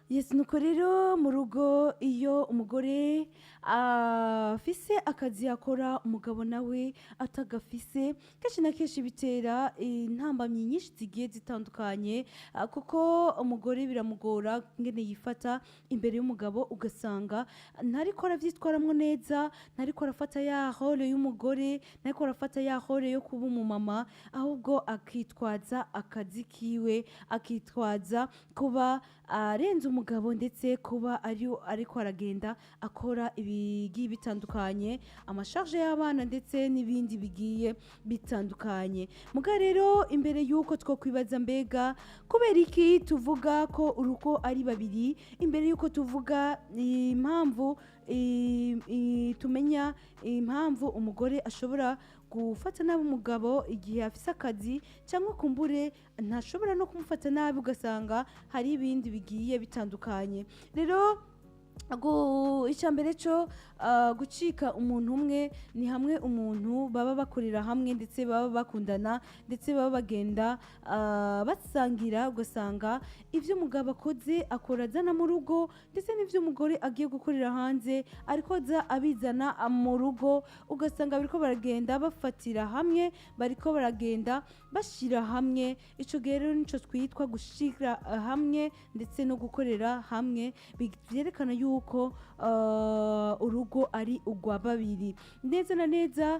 Yes, nuko rero mu rugo iyo umugore afise akazi akora, umugabo nawe atagafise, kenshi na kenshi bitera intambamyi nyinshi zigiye zitandukanye, kuko umugore biramugora ngene yifata imbere y'umugabo, ugasanga ntariko aravyitwaramwo neza, ntariko arafata ya rôle y'umugore, ntariko arafata ya rôle yo kuba umumama, ahubwo akitwaza akazi kiwe, akitwaza kuba arenze umugabo, ndetse kuba ari ariko aragenda akora ibigiye bitandukanye, ama charges y'abana ndetse n'ibindi bigiye bitandukanye. Muga rero imbere y'uko twokwibaza mbega kubera iki tuvuga ko urugo ari babiri, imbere y'uko tuvuga impamvu tumenya impamvu umugore ashobora gufata nabi umugabo igihe afise akazi, cyangwa kumbure ntashobora no kumufata nabi, ugasanga hari ibindi bigiye bitandukanye. Rero icya mbere cyo gucika umuntu umwe ni hamwe umuntu baba bakorera hamwe, ndetse baba bakundana, ndetse baba bagenda basangira, ugasanga ibyo umugabo akoze akora azana mu rugo, ndetse n'ibyo umugore agiye gukorera hanze ariko aza abizana mu rugo, ugasanga bariko baragenda bafatira hamwe, bariko baragenda bashyira hamwe. Ico gihe rero nico twitwa gushira hamwe ndetse no gukorera hamwe, byerekana yuko urugo ari urwa babiri neza na neza.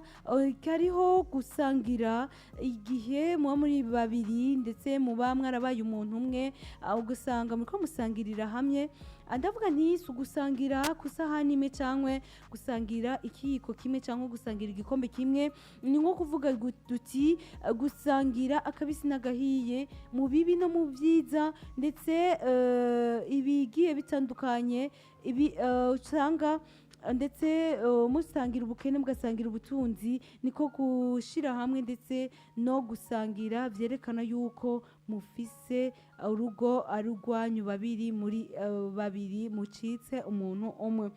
Hariho gusangira igihe muba muri babiri, ndetse muba mwarabaye umuntu umwe, ugasanga muriko musangirira hamwe. Ndavuga nti si ugusangira ku isahani imwe, cyangwa gusangira ikiyiko kimwe, cyangwa gusangira igikombe kimwe. Ni nko kuvuga duti gusangira akabisi n'agahiye, mu bibi no mu byiza, ndetse ibigiye bitandukanye ibi usanga ndetse musangira ubukene, mugasangira ubutunzi. Niko gushyira hamwe ndetse no gusangira byerekana yuko mufise urugo ari urwanyu babiri, muri babiri mucitse umuntu umwe.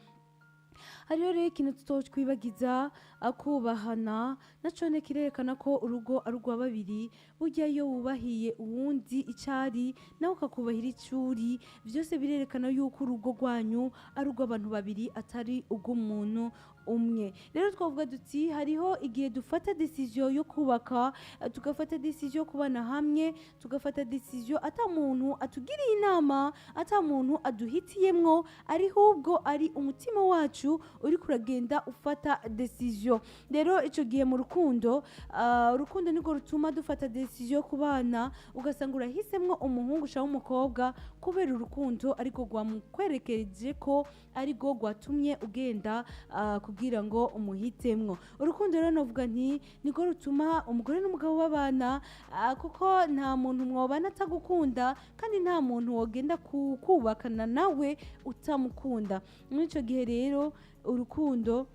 Hariho rero ikintu tutokwibagiza, akubahana nacone kirerekana ko urugo ari urwa babiri. Burya iyo wubahiye uwundi icari, nawe ukakubahira icuri, byose birerekana yuko urugo rwanyu ari urw'abantu babiri, atari urw'umuntu umwe. Rero twavuga duti hariho igihe dufata décision yo kubaka, tugafata décision yo kubana hamwe, tugafata décision ata muntu atugiriye inama, ata muntu aduhitiyemwo, ahubwo ari umutima wacu uri kuragenda ufata décision. Rero icyo gihe mu rukundo, urukundo nirwo rutuma dufata décision yo kubana, ugasanga urahisemwo umuhungu cyangwa umukobwa kubera urukundo, ariko rwamukwerekeje ko ariko rwatumye ugenda kugira ngo umuhitemwo. Urukundo rero navuga nti nirwo rutuma umugore n'umugabo babana, kuko nta muntu mwobana atagukunda, kandi nta muntu wogenda kubakana nawe utamukunda. Muri icyo gihe rero urukundo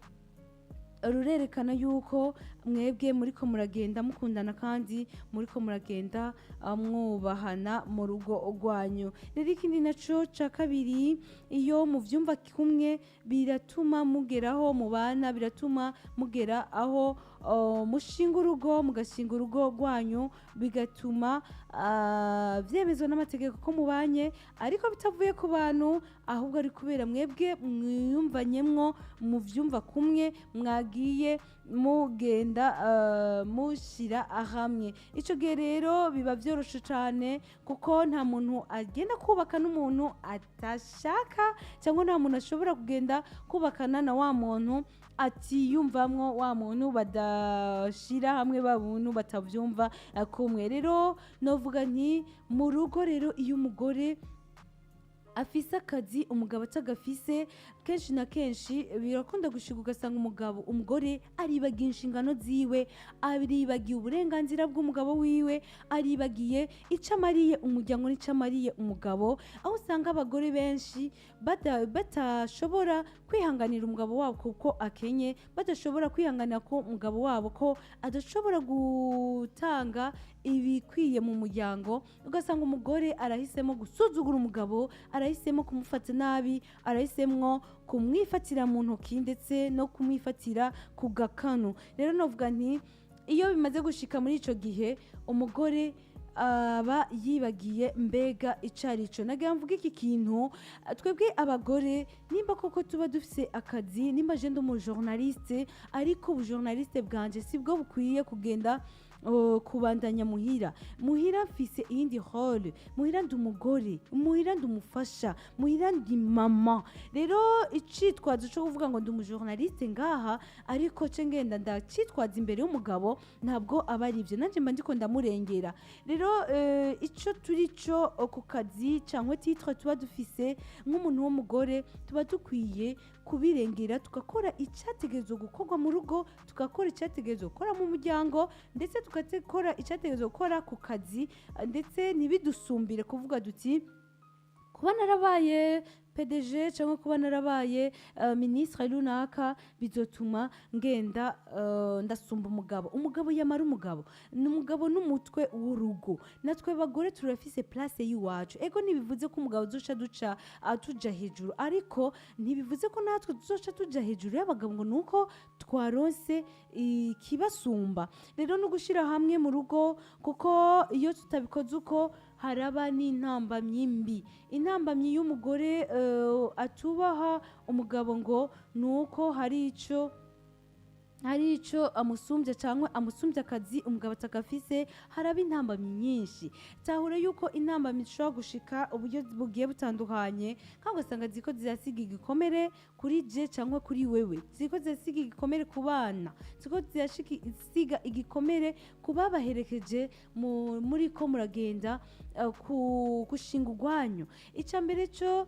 rurerekana yuko mwebwe muriko muragenda mukundana, kandi muriko muragenda mwubahana mu rugo rwanyu. Rero ikindi naco ca kabiri, iyo muvyumva kumwe biratuma mugeraho mubana, biratuma mugera aho mushinga urugo, mugashinga urugo rwanyu, bigatuma vyemezwa n'amategeko ko mubanye, ariko bitavuye ku bantu, ahubwo ari kubera mwebwe mwiyumvanyemwo, muvyumva kumwe, mwagiye mugenda mushira hamwe. Ico gihe rero biba vyoroshe cane, kuko nta muntu agenda kubaka n'umuntu atashaka, cyangwa nta muntu ashobora kugenda kubakana na wa muntu atiyumvamwo, wa muntu badashira hamwe, ba buntu batavyumva kumwe. Rero novuga nti mu rugo rero iyo umugore afise akazi, umugabo atagafise, kenshi na kenshi birakunda gushika ugasanga umugabo, umugore aribagiye inshingano ziwe, aribagiye uburenganzira bw'umugabo wiwe, aribagiye ico amariye umuryango n'ico amariye umugabo, aho usanga abagore benshi batashobora kwihanganira umugabo wabo kuko akenye, badashobora kwihanganira ko umugabo wabo ko adashobora gutanga ibikwiye mu muryango. Ugasanga umugore arahisemo gusuzugura umugabo, arahisemo kumufata nabi, arahisemwo kumwifatira mu ntoki, ndetse no kumwifatira ku gakanu. Rero novuga nti iyo bimaze gushika muri ico gihe, umugore Aba yibagiye mbega icarico. Nagira mvuge iki kintu: twebwe abagore, nimba koko tuba dufise akazi, nimba je ndi umujournaliste, ariko ubujournaliste bwanje sibwo bukwiye kugenda kubandanya muhira. Muhira mfise iyindi rôle. Muhira ndi umugore, muhira ndi umufasha, muhira ndi mama. Rero icitwazo cyo kuvuga ngo ndi umujournaliste ngaha, ariko ce ngenda ndacitwaza imbere y'umugabo, ntabwo aba ari ibyo. Nanjye mba ndiko ndamurengera. Rero ico turi cyo ku kazi cyangwa titre tuba dufise nk'umuntu w'umugore, tuba dukwiye kubirengera, tugakora icyategerezwa gukorwa mu rugo, tugakora icyategerezwa gukora mu muryango, ndetse tugakora icyategerezwa gukora ku kazi, ndetse ntibidusumbire kuvuga duti kuba narabaye PDG cyangwa kuba narabaye ministre runaka bizotuma ngenda ndasumba umugabo. Umugabo yamara umugabo ni umugabo n'umutwe w'urugo. Natwe bagore turafise place y'iwacu. Ego, ntibivuze ko umugabo duca duca tuja hejuru, ariko ntibivuze ko natwe tuzoca tuja hejuru y'abagabo ngo nuko twaronse ikibasumba. Rero no gushyira hamwe mu rugo, kuko iyo tutabikoze uko haraba n'intambamyi mbi. Intambamyi y'umugore atubaha umugabo ngo ni uko hari ico amusumbya cyangwa amusumbya akazi umugabo atagafise, haraba intambamyi nyinshi. Tahura yuko intambamyi zishobora gushika uburyo bugiye butandukanye, kandi ugasanga ziko zirasiga igikomere kuri je cyangwa kuri wewe, ziko zirasiga igikomere ku bana, ziko zirasiga igikomere ku babaherekeje muri ko muragenda gushinga urwanyu. Icya mbere cyo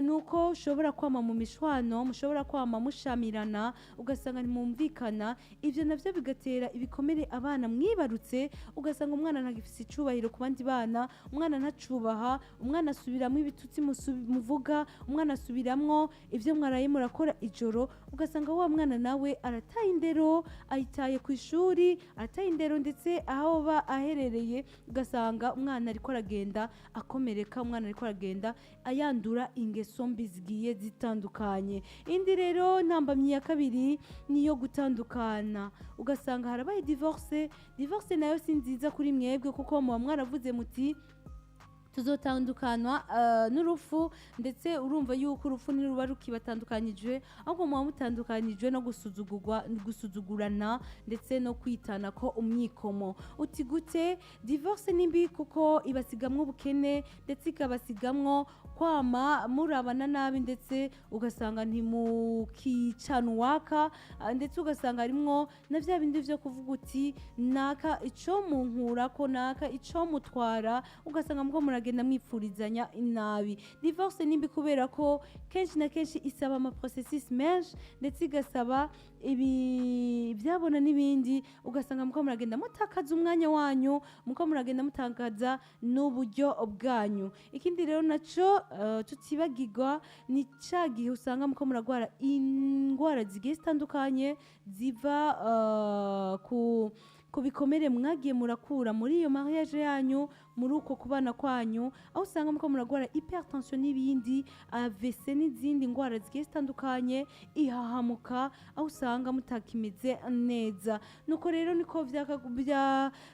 ni uko ushobora kwama mu mishwano, mushobora kwama mushamirana, ugasanga ntimwumvikana. Ibyo navyo bigatera ibikomere abana mwibarutse, ugasanga umwana ntagifise icubahiro ku bandi bana, umwana ntacubaha, umwana asubiramwo ibitutsi muvuga, umwana asubiramwo ivyo mwaraye murakora ijoro, ugasanga wa mwana nawe arataye indero, ayitaye ku ishuri, arataye indero, ndetse aho aba aherereye ugasanga umwana ariko aragenda akomereka, umwana ariko aragenda ayandura ingeso mbi zigiye zitandukanye. Indi rero ntambamyi ya kabiri niyo gutandukana, ugasanga harabaye divorce. Divorce nayo si nziza kuri mwebwe, kuko muba mwaravuze muti tuzotandukanywa n'urupfu, ndetse urumva yuko urupfu ntiruba rukibatandukanyije, ahubwo muba mutandukanyijwe no gusuzugurwa, gusuzugurana, ndetse no kwitana ko umwikomo. Uti gute? Divorce ni mbi kuko ibasigamwo ubukene, ndetse ikabasigamwo kwama murabana nabi, ndetse ugasanga ntimukicana uwaka, ndetse ugasanga harimwo na bya bindi vyo kuvuga uti naka ico munkurako, naka ico mutwara, ugasanga muko muragenda mwipfurizanya inabi. Divorce ni mbi kubera ko kenshi na kenshi isaba ama processus menshi, ndetse igasaba ibi byabona n'ibindi, ugasanga muko muragenda mutakaza umwanya wanyu, muko muragenda mutakaza n'uburyo bwanyu. Ikindi rero naco tutibagirwa ni ca gihe usanga muko muragwara indwara zigiye zitandukanye ziva ku bikomere mwagiye murakura muri iyo mariage yanyu, muri uko kubana kwanyu, aho usanga muko muragwara hypertension n'ibindi, AVC n'izindi ndwara zigiye zitandukanye, ihahamuka, aho usanga mutakimeze neza. Nuko rero niko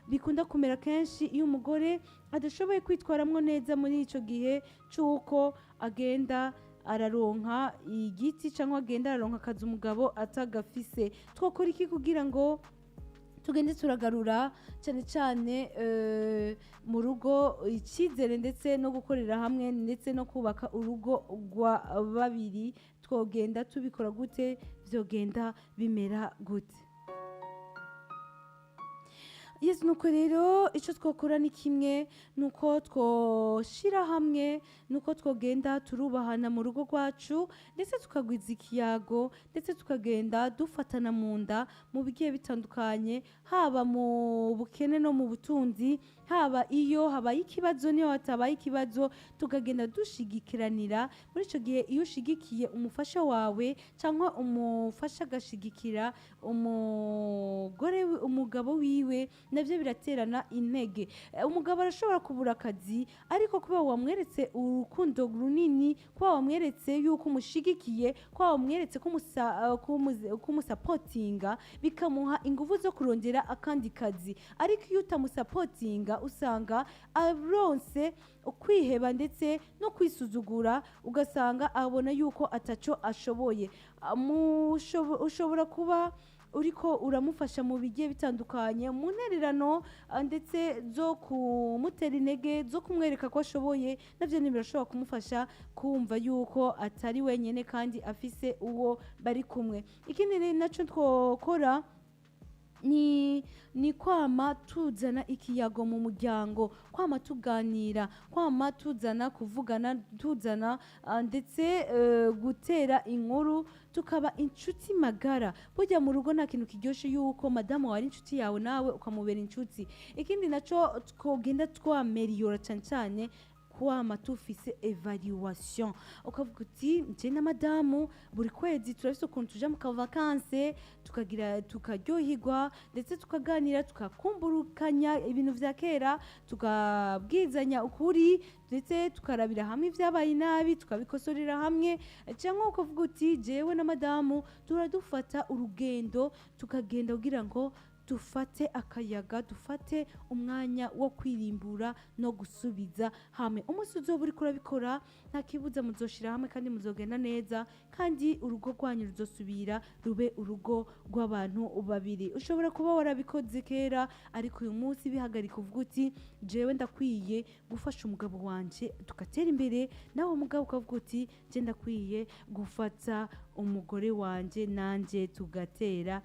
bikunda kumera kenshi iyo umugore adashoboye kwitwaramwo neza muri ico gihe c'uko agenda araronka igiti cyangwa agenda araronka akazi umugabo atagafise. Twakora iki kugira ngo tugende turagarura cyane cyane mu rugo icyizere, ndetse no gukorera hamwe, ndetse no kubaka urugo rwa babiri? Twogenda tubikora gute? Byogenda bimera gute? Yesu, nuko rero icyo twakora ni kimwe, nuko twoshira hamwe, nuko twogenda turubahana mu rugo rwacu, ndetse tukagwiza ikiyago, ndetse tukagenda dufatana mu nda mu bigiye bitandukanye, haba mu bukene no mu butunzi, haba iyo habaye ikibazo niyo hatabaye ikibazo, tukagenda dushigikiranira. Muri icyo gihe, iyo ushigikiye umufasha wawe cyangwa umufasha agashigikira umugore umugabo wiwe, nabyo biraterana intege. Umugabo arashobora kubura akazi, ariko kuba wamweretse urukundo runini, kuba wamweretse yuko umushigikiye, kuba wamweretse ko umusapotinga, bikamuha ingufu zo kurondera akandi kazi. Ariko iyo utamusapotinga ntikibuza usanga aronse kwiheba ndetse no kwisuzugura, ugasanga abona yuko ataco ashoboye. Ushobora kuba uriko uramufasha mu bigiye bitandukanye, mu ntererano, ndetse zo kumutera intege, zo kumwereka ko ashoboye, navyo ni birashobora kumufasha kumva yuko atari wenyene kandi afise uwo bari kumwe. Ikindi ni naco twokora ni kwama tuzana ikiyago mu muryango, kwama tuganira, kwama tuzana kuvugana, tuzana ndetse gutera inkuru, tukaba inshuti magara. Burya mu rugo nta kintu kiryoshe yuko madamu wawe ari inshuti yawe, nawe ukamubera inshuti. Ikindi naco twogenda twameriyora cane cane, kwama tufise evaluation, ukavuga uti nje na madamu buri kwezi turafise ukuntu tuja mu kavakanse, tukagira tukaryoherwa, ndetse tukaganira, tukakumburukanya ibintu vya kera, tukabwizanya ukuri, ndetse tukarabira hamwe ibyabaye nabi, tukabikosorera hamwe. Cyangwa ukavuga uti jewe na madamu turadufata urugendo, tukagenda kugira ngo dufate akayaga, dufate umwanya wo kwirimbura no gusubiza hamwe. Umunsi uzoba uriko urabikora, nta kibuza muzoshira hamwe kandi muzogenda neza, kandi urugo rwanyu ruzosubira rube urugo rw'abantu babiri. Ushobora kuba warabikoze kera, ariko uyu munsi bihagarika, uvuga uti jewe ndakwiye gufasha umugabo wanje tugatera imbere, nawe umugabo ukavuga uti je ndakwiye gufata umugore wanje nanje tugatera